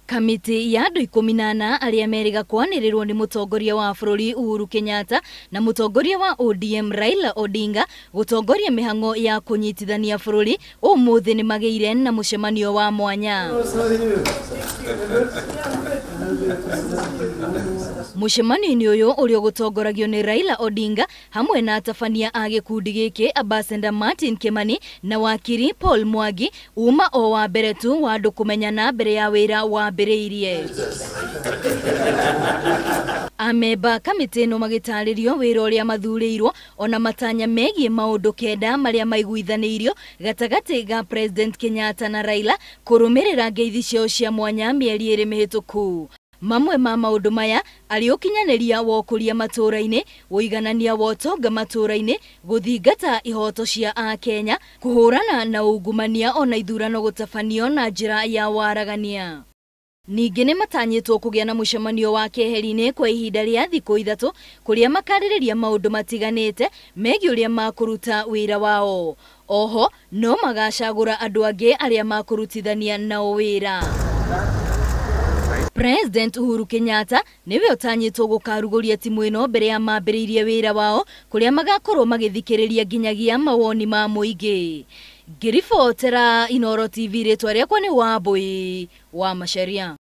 Kamĩtĩ ya andũ 14 arĩa merĩga kwanĩrĩrwo nĩ mũtongoria wa bũrũri Uhuru Kenyatta na mũtongoria wa ODM Raila Odinga gũtongoria mĩhang'o ya kũnyitithania bũrũri ũmũthĩ nĩ magĩire na mũcemanio wa mwanya. Mũcemanio-inĩ ũyũ ũrĩa ũgũtongoragio nĩ Raila Odinga hamwe na atabania a gĩkundi gĩkĩ Ambassador Martin Kimani na wakiri Paul Mwangi uma o wa mbere tu wa andũ kũmenyana mbere ya wĩra wambĩrĩirie. Amemba kamĩtĩ ĩno magĩtarĩrio wĩra ũrĩa mathurĩirwo ona matanya megiĩ maũndũ 9 marĩa maiguithanĩirio gatagatĩ ga President Kenyatta na Raila kũrũmĩrĩra ngeithi ciao cia mwanya mĩeri 2 mĩhĩtũku. Mamwe ma maũndũ maya arĩ ũkinyanĩria wa ũkũria matũũra-inĩ, ũiganania wa ũtonga matũũra-inĩ, gũthingata ihoto cia Akenya, kũhũrana na ungumania ona ithurano gũtabanio na njĩra ya waragania. Ningĩ nĩ matanyĩtwo kũgĩa na mũcemanio wa keheri-inĩ kwa ihinda rĩa thikũ 3 kũrĩa makarĩrĩria maũndũ matiganĩte megiĩ ũrĩa makũruta wĩra wao. Oho no magacagũra andũ angĩ arĩa makũrutithania nao wĩra. President Uhuru Kenyatta nĩwe ũtanyĩtwo gũkarugũria timu ĩno mbere ya mambĩrĩirie wĩra wao kũrĩa magakorwo magĩthikĩrĩria nginyagia mawoni ma mũingĩ. Ngĩribotera Inooro TV rĩtwa rĩakwa nĩ Wambui wa Macharia.